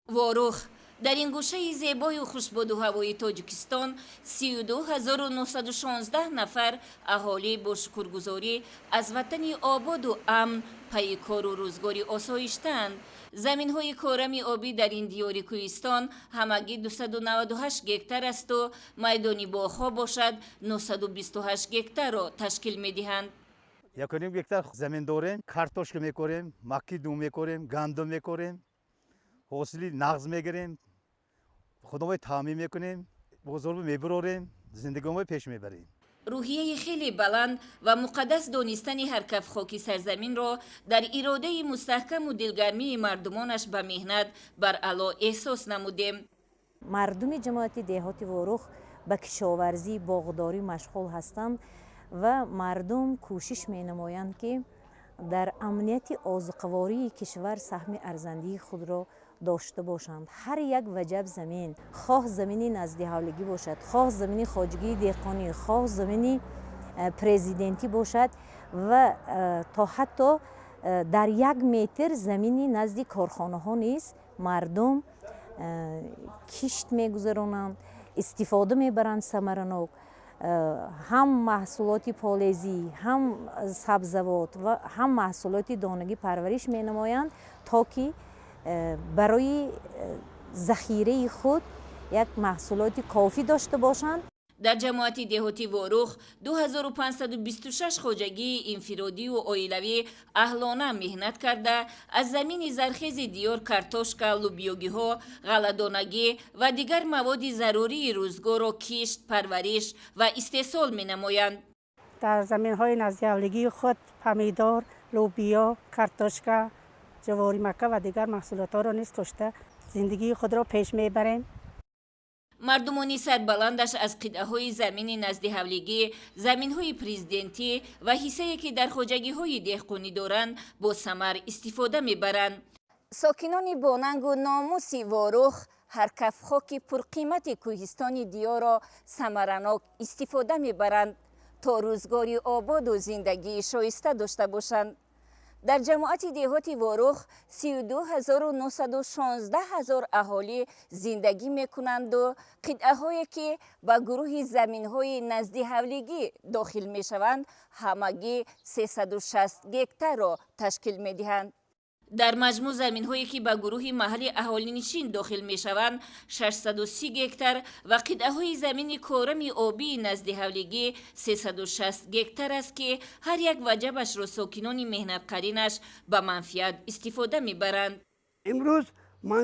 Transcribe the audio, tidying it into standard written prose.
Ворух. Дар ин гӯшаи зебою хушбоду ҳавои Тоҷикистон 32 916 нафар аҳолӣ бо шукргузорӣ аз ватани ободу амн пайи кору рӯзгори осоиштаанд. Заминҳои корами обӣ дар ин диёри кӯҳистон ҳамагӣ 298 гектар асту майдони боғҳо бошад, 928 гектарро ташкил медиҳанд. 1,5 гектар замин дорем, картошка мекорем, макки дум мекорем, гандум мекорем, ҳосили нағз мегирем, худомой таъмин мекунем, бозор мебурорем, зиндагиҳои пеш мебарем. Рӯҳияи хеле баланд ва муқаддас донистани ҳар каф хоки сарзаминро дар иродаи мустаҳкаму дилгармии мардумонаш ба меҳнат баръало эҳсос намудем. Мардуми ҷамоати деҳоти Ворух ба кишоварзӣ, боғдорӣ машғул ҳастанд ва мардум кӯшиш менамоянд, ки дар амнияти озуқавории кишвар саҳми арзандии худро дошта бошанд. Ҳар як ваҷаб замин, хоҳ замини наздиҳавлигӣ бошад, хоҳ замини хоҷагии деҳқонӣ, хоҳ замини президентӣ бошад ва то ҳатто дар як метр замини назди корхонаҳо низ мардум кишт мегузаронанд, истифода мебаранд самаранок ҳам маҳсулоти полезӣ, ҳам сабзавот ва ҳам маҳсулоти донагӣ парвариш менамоянд, то ки барои захираи худ як маҳсулоти кофӣ дошта бошанд. Дар ҷамоати деҳоти Ворух 2526 хоҷагии инфиродию оилавӣ аҳлона меҳнат карда, аз замини зархези диёр картошка, лӯбиёгиҳо, ғалладонагӣ ва дигар маводи зарурии рӯзгорро кишт, парвариш ва истеҳсол менамоянд. Дар заминҳои наздиҳавлигии худ помидор, лӯбиё, картошка, ҷуворимакка ва дигар маҳсулотҳоро низ кошта, зиндагии худро пеш мебарем. Мардумони сарбаландаш аз қитъаҳои замини наздиҳавлигӣ, заминҳои президентӣ ва ҳиссае, ки дар хоҷагиҳои деҳқонӣ доранд, бо самар истифода мебаранд. Сокинони бонангу номуси Ворух ҳар каф хоки пурқимати кӯҳистони диёрро самаранок истифода мебаранд, то рӯзгори ободу зиндагии шоиста дошта бошанд. Дар ҷамоати деҳоти Ворух 32 916 ҳазор аҳолӣ зиндагӣ мекунанду қитъаҳое, ки ба гурӯҳи заминҳои наздиҳавлигӣ дохил мешаванд, ҳамагӣ 360 гектарро ташкил медиҳанд. Дар маҷмӯъ заминҳое, ки ба гурӯҳи маҳалли аҳолинишин дохил мешаванд, 630 гектар ва қитъаҳои замини корами обии наздиҳавлигӣ 360 гектар аст, ки ҳар як ваҷабашро сокинони меҳнатқаринаш ба манфиат истифода мебаранд. Имрӯз ман